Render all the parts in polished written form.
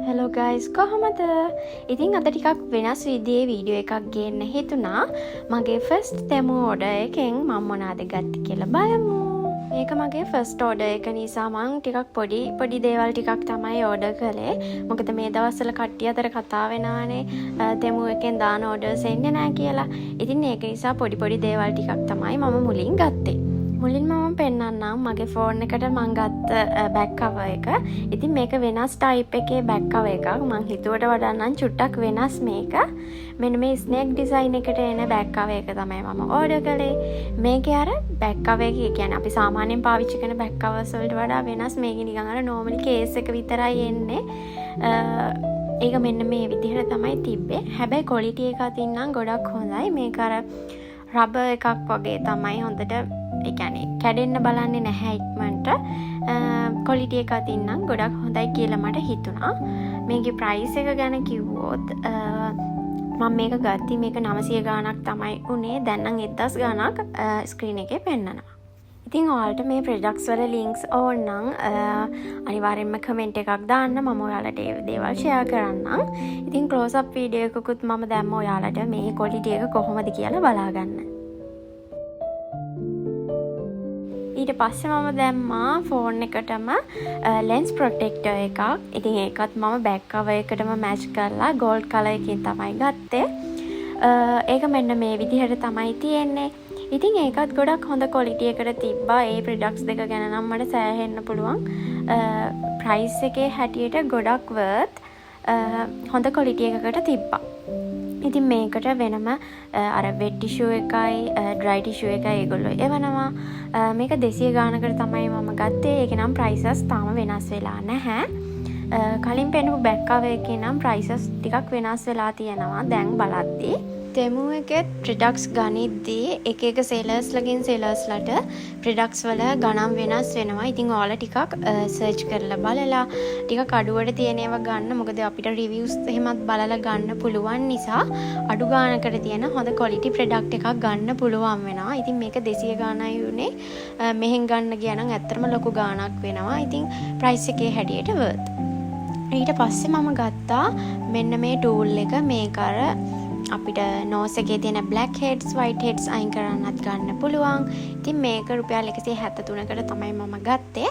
Hello guys, කොහොමද? ඉතින් අද ටිකක් වෙනස් විදිහේ වීඩියෝ එකක් ගේන්න හිතුණා. මගේ ෆස්ට් තෙමු ඕඩර් එකෙන් මම මොනවද ගත්තේ කියලා බලමු. මේක මගේ ෆස්ට් ඕඩර් එක නිසා මං ටිකක් පොඩි පොඩි දේවල් ටිකක් තමයි ඕඩර් කළේ. මොකද මේ දවස්වල කට්ටිය අතර කතා වෙනවානේ තෙමු එකෙන් දාන ඕඩර්ස් එන්නේ නෑ කියලා. ඉතින් ඒක නිසා පොඩි පොඩි දේවල් ටිකක් තමයි මම මුලින් ගත්තේ. මුලින්ම මම පෙන්නන්නම් මගේ ෆෝන් එකට මං ගත්ත බැක් කවර් එක. ඉතින් මේක වෙනස් ටයිප් එකේ බැක් කවර් එකක්. මං හිතුවට වඩා නම් චුට්ටක් වෙනස් මේක. මෙන්න මේ ස්නේක් ඩිසයින් එකට එන බැක් කවර් එක තමයි මම ඕඩර් කළේ. මේකේ අර බැක් කවර් එක, ඒ කියන්නේ අපි සාමාන්‍යයෙන් පාවිච්චි කරන බැක් කවර්ස් වලට වඩා වෙනස්. මේකේ නිකන් අර නෝමලි කේස් එක විතරයි එන්නේ. ඒක මෙන්න මේ විදිහට තමයි තිබ්බේ. හැබැයි ක්වොලිටි එක අතින් නම් ගොඩක් හොඳයි. මේක අර රබර් එකක් වගේ තමයි හොඳට, ඒ කියන්නේ කැඩෙන්න බලන්නේ නැහැ ඉක්මනට. ක්වොලිටි එක අතින් නම් ගොඩක් හොඳයි කියලා මට හිතුණා. මේකේ ප්‍රයිස් එක ගැන කිව්වොත්, මම මේක ගද්දි මේක 900 ගාණක් තමයි උනේ. දැන් නම් 1000 ගාණක් ස්ක්‍රීන් එකේ පෙන්නනවා. ඉතින් ඔයාලට මේ ප්‍රොඩක්ට්ස් වල ලින්ක්ස් ඕන නම් අනිවාර්යෙන්ම කමෙන්ට් එකක් දාන්න, මම ඔයාලට ඒ දේවල් ෂෙයා කරන්නම්. ඉතින් ක්ලෝස් අප් වීඩියෝ එකකුත් මම දැම්ම ඔයාලට මේ ක්වොලිටි එක කොහොමද කියලා බලාගන්න. ඊට පස්සේ මම දැම්මා ෆෝන් එකටම ලෙන්ස් ප්‍රොටෙක්ටර් එකක්. ඉතින් ඒකත් මම බැක් කවර් එකටම මැච් කරලා ගෝල්ඩ් කලර් එකකින් තමයි ගත්තේ. ඒක මෙන්න මේ විදිහට තමයි තියෙන්නේ. ඉතින් ඒකත් ගොඩක් හොඳ ක්වොලිටි එකට තිබ්බා. ඒ ප්‍රොඩක්ට්ස් දෙක ගැන නම් මට සෑහෙන්න පුළුවන්. ප්‍රයිස් එකේ හැටියට ගොඩක් වර්ත්, හොඳ ක්වොලිටි එකකට තිබ්බා. ඉතින් මේකට වෙනම අර වෙට් ටිෂු එකයි ඩ්‍රයි ටිෂු එකයි ඒගොල්ලෝ එවනවා. මේක 200 ගානකට තමයි මම ගත්තේ. ඒකේ නම් ප්‍රයිසස් තාම වෙනස් වෙලා නැහැ. කලින් පෙන්නපු බැක් කවර් එකේ නම් ප්‍රයිසස් ටිකක් වෙනස් වෙලා තියෙනවා දැන් බලද්දි. තෙමු එකෙත් ප්‍රොඩක්ට්ස් ගනිද්දී එක එක සෙලර්ස්ලගෙන් සෙලර්ස්ලට ප්‍රොඩක්ට්ස් වල ගණන් වෙනස් වෙනවා. ඉතින් ඔයාලා ටිකක් සර්ච් කරලා බලලා ටිකක් අඩුවට තියෙන ඒවා ගන්න. මොකද අපිට රිවිව්ස් එහෙමත් බලලා ගන්න පුළුවන් නිසා අඩු ගානකට තියෙන හොඳ ක්වොලිටි ප්‍රොඩක්ට් එකක් ගන්න පුළුවන් වෙනවා. ඉතින් මේක 200 ගානයි වුණේ. මෙහෙන් ගන්න ගියා නම් ඇත්තටම ලොකු ගාණක් වෙනවා. ඉතින් ප්‍රයිස් එකේ හැටියට වර්ත්. ඊට පස්සේ මම ගත්තා මෙන්න මේ ටූල් එක. මේක අර අපිට නෝස් එකේ තියෙන බ්ලැක් හෙඩ්ස්, වයිට් හෙඩ්ස් අයින් කරන්නත් ගන්න පුළුවන්. ඉතින් මේක රුපියල් 173කට තමයි මම ගත්තේ.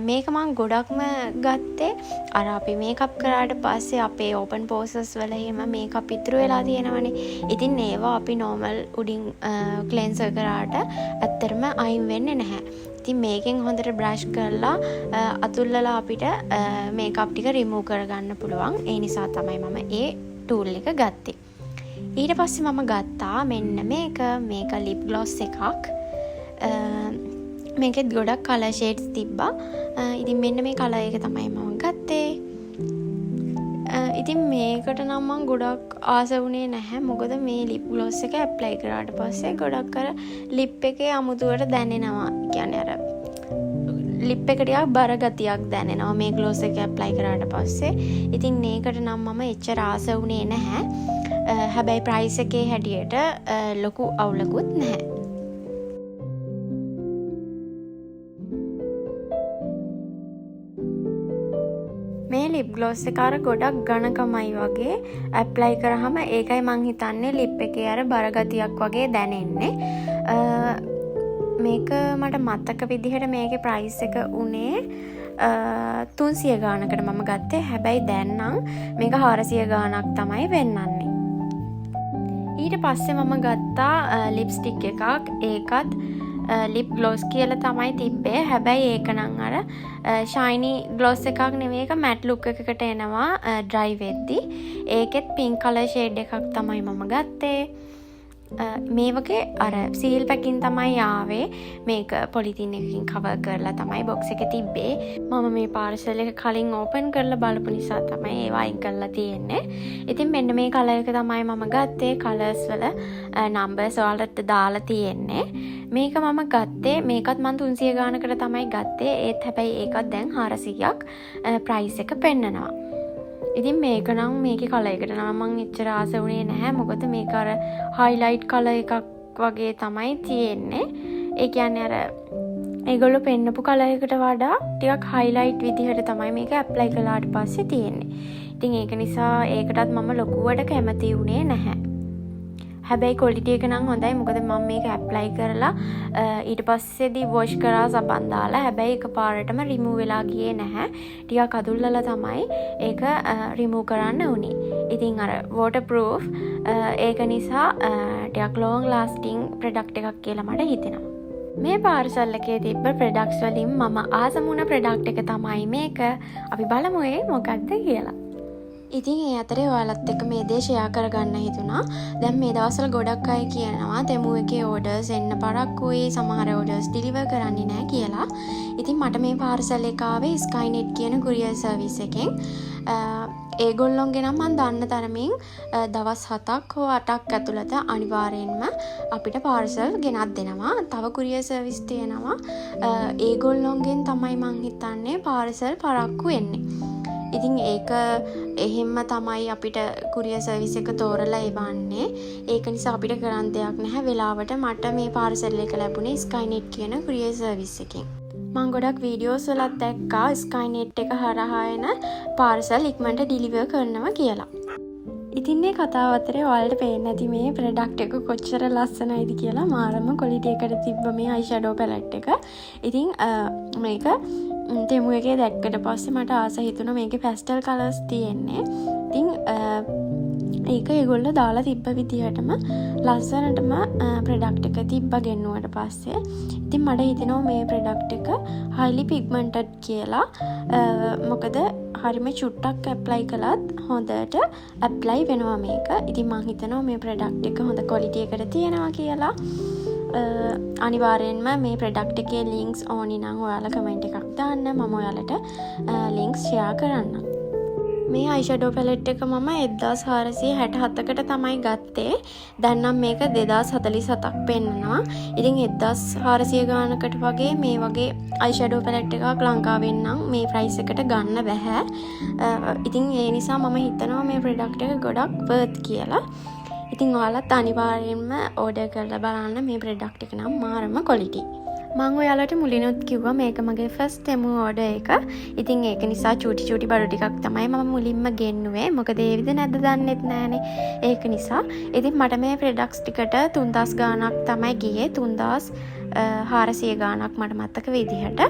මේක මං ගොඩක්ම ගත්තේ අර අපි මේකප් කරාට පස්සේ අපේ ඕපන් පෝසස් වල එහෙම මේකප් ඉතුරු වෙලා තියෙනවනේ. ඉතින් ඒවා අපි නෝමල් උඩින් ක්ලෙන්සර් කරාට ඇත්තටම අයින් වෙන්නේ නැහැ. ඉතින් මේකෙන් හොඳට බ්‍රෂ් කරලා අතුල්ලලා අපිට මේකප් ටික රිමූව් කරගන්න පුළුවන්. ඒ නිසා තමයි මම ඒ ටූල් එක ගත්තේ. ඊට පස්සේ මම ගත්තා මෙන්න මේක. මේක ලිප් ග්ලොස් එකක්. මේකෙත් ගොඩක් කලර් ෂේඩ්ස් තිබ්බා. ඉතින් මෙන්න මේ කලර් එක තමයි මම ගත්තේ. ඉතින් මේකට නම් මං ගොඩක් ආස වුණේ නැහැ. මොකද මේ ලිප් ග්ලොස් එක ඇප්ලයි කරාට පස්සේ ගොඩක් අර ලිප් එකේ අමුතුවට දැනෙනවා. ඒ කියන්නේ අර ලිප් එක ටිකක් බර ගතියක් දැනෙනවා මේ ග්ලොස් එක ඇප්ලයි කරාට පස්සේ. ඉතින් ඒකට නම් මම එච්චර ආස වුණේ නැහැ. හැබැයි ප්‍රයිස් එකේ හැටියට ලොකු අවුලකුත් නැහැ. මේ ලිප් ග්ලොස් එක අර ගොඩක් ඝනකමයි වගේ ඇප්ලයි කරාම. ඒකයි මං හිතන්නේ ලිප් එකේ අර බර ගතියක් වගේ දැනෙන්නේ. මේක මට මතක විදිහට මේකේ ප්‍රයිස් එක උනේ 300 ගානකට මම ගත්තේ. හැබැයි දැන් නම් මේක 400 ගානක් තමයි පෙන්නන්නේ. ඊට පස්සේ මම ගත්තා ලිප්ස්ටික් එකක්. ඒකත් ලිප් ග්ලොස් කියලා තමයි තිබ්බේ. හැබැයි ඒක නම් අර ෂයිනි ග්ලොස් එකක් නෙවෙයි, ඒක මැට් ලුක් එකකට එනවා ඩ්‍රයි වෙද්දි. ඒකෙත් පින්ක් කලර් ෂේඩ් එකක් තමයි මම ගත්තේ. මේ වගේ අර සීල් පැකින් තමයි ආවේ. මේක පොලිතින් එකකින් කවර් කරලා තමයි බොක්ස් එක තිබ්බේ. මම මේ පාර්සල් එක කලින් ඕපන් කරලා බලපු නිසා තමයි ඒවා අයින් කරලා තියෙන්නේ. ඉතින් මෙන්න මේ කලර් එක තමයි මම ගත්තේ. කලර්ස් වල නම්බර්ස් ඔයාලට දාලා තියෙන්නේ. මේක මම ගත්තේ, මේකත් මං 300 ගානකට තමයි ගත්තේ. ඒත් හැබැයි ඒකත් දැන් 400ක් ප්‍රයිස් එක පෙන්නනවා. ඉතින් මේක නම් මේකේ කලර් එකට නම් මං එච්චර ආස වුණේ නැහැ. මොකද මේක අර හයිලයිට් කලර් එකක් වගේ තමයි තියෙන්නේ. ඒ කියන්නේ අර ඒගොල්ලෝ පෙන්නපු කලර් එකට වඩා ටිකක් හයිලයිට් විදිහට තමයි මේක ඇප්ලයි කළාට පස්සේ තියෙන්නේ. ඉතින් ඒක නිසා ඒකටත් මම ලොකුවට කැමති වුණේ නැහැ. හැබැයි ක්වොලිටි එක නම් හොඳයි. මොකද මම මේක ඇප්ලයි කරලා ඊට පස්සේදී වොෂ් කරා සබන් දාලා. හැබැයි එකපාරටම රිමූව් වෙලා ගියේ නැහැ. ටිකක් අදුල්ලලා තමයි ඒක රිමූව් කරන්න වුණේ. ඉතින් අර වෝටර් ප්‍රූෆ්, ඒක නිසා ටිකක් ලෝන්ග් ලාස්ටිං ප්‍රොඩක්ට් එකක් කියලා මට හිතෙනවා. මේ පාර්සල් එකේ තිබ්බ ප්‍රොඩක්ට්ස් වලින් මම ආසම වුණ ප්‍රොඩක්ට් එක තමයි මේක. අපි බලමු ඒ මොකක්ද කියලා. ඉතින් ඒ අතරේ ඔයාලත් එක්ක මේ දේ ෂෙයා කරගන්න හිතුණා. දැන් මේ දවස්වල ගොඩක් අය කියනවා තෙමු එකේ ඕඩර්ස් එන්න පරක්කුයි, සමහර ඕඩර්ස් ඩිලිවර් කරන්නේ නෑ කියලා. ඉතින් මට මේ පාර්සල් එක ආවේ ස්කයිනෙට් කියන කුරියර් සර්විස් එකෙන්. ඒගොල්ලොන්ගේ නම් මං දන්න තරමින් දවස් 7ක් හෝ 8ක් ඇතුළත අනිවාර්යෙන්ම අපිට පාර්සල් ගෙනත් දෙනවා. තව කුරියර් සර්විස් තියෙනවා. ඒගොල්ලොන්ගෙන් තමයි මං හිතන්නේ පාර්සල් පරක්කු වෙන්නේ. ඉතින් ඒක එහෙම්ම තමයි අපිට කුරියර් සර්විස් එක තෝරලා එවන්නේ. ඒක නිසා අපිට කරන්න දෙයක් නැහැ. වෙලාවට මට මේ පාර්සල් එක ලැබුණේ ස්කයිනෙට් කියන කුරියර් සර්විස් එකෙන්. මං ගොඩක් වීඩියෝස් වලත් දැක්කා ස්කයිනෙට් එක හරහා එන පාර්සල් ඉක්මනට ඩිලිවර් කරනවා කියලා. ඉතින් මේ කතාව අතරේ ඔයාලට පේන්න ඇති මේ ප්‍රොඩක්ට් එක කොච්චර ලස්සනයිද කියලා. මාරම ක්වොලිටි එකට තිබ්බ මේ අයි ෂැඩෝ පැලට් එක. ඉතින් මේක තෙමු එකේ දැක්කට පස්සේ මට ආස හිතුණා. මේකේ පැස්ටල් කලර්ස් තියෙන්නේ. ඉතින් ඒක ඒගොල්ලෝ දාලා තිබ්බ විදිහටම ලස්සනටම ප්‍රොඩක්ට් එක තිබ්බ ගෙන්නුවට පස්සේ. ඉතින් මට හිතෙනවා මේ ප්‍රොඩක්ට් එක හයිලි පිග්මන්ටඩ් කියලා. මොකද හරිම චුට්ටක් ඇප්ලයි කළත් හොඳට ඇප්ලයි වෙනවා මේක. ඉතින් මං හිතනවා මේ ප්‍රොඩක්ට් එක හොඳ ක්වොලිටි එකට තියෙනවා කියලා. අනිවාර්යෙන්ම මේ ප්‍රොඩක්ට් එකේ ලින්ක්ස් ඕනි නම් ඔයාලා කමෙන්ට් එකක් දාන්න. මම ඔයාලට ලින්ක්ස් ෂෙයා කරන්නම්. මේ අයිෂැඩෝ පැලට් එක මම 1467කට තමයි ගත්තේ. දැන් නම් මේක 2047ක් පෙන්නනවා. ඉතින් 1400 ගානකට වගේ මේ වගේ අයිෂැඩෝ පැලට් එකක් ලංකාවෙන් නම් මේ ප්‍රයිස් එකට ගන්න බැහැ. ඉතින් ඒ නිසා මම හිතනවා මේ ප්‍රොඩක්ට් එක ගොඩක් වර්ත් කියලා. ඉතින් ඔයාලත් අනිවාර්යෙන්ම ඕඩර් කරලා බලන්න. මේ ප්‍රොඩක්ට් එක නම් මාරම ක්වොලිටි. මං ඔයාලට මුලිනුත් කිව්වා මේක මගේ ෆස්ට් තෙමු ඕඩර් එක. ඉතින් ඒක නිසා චූටි චූටි බඩු ටිකක් තමයි මම මුලින්ම ගෙන්නුවේ. මොකද ඒවිද නැද්ද දන්නෙත් නෑනේ. ඒක නිසා. ඉතින් මට මේ ප්‍රොඩක්ට්ස් ටිකට 3000 ගාණක් තමයි ගියේ. 3400 ගාණක් මට මතක විදිහට.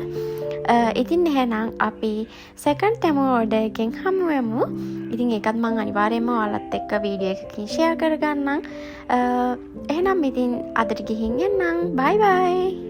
ඉතින් එහෙනම් අපි සෙකන්ඩ් තෙමු ඕඩර් එකෙන් හමු වෙමු. ඉතින් ඒකත් මං අනිවාර්යයෙන්ම ඔයාලත් එක්ක වීඩියෝ එකකින් ෂෙයා කරගන්නම්. එහෙනම් ඉතින් අදට ගිහින් එන්නම්. බයි බයි.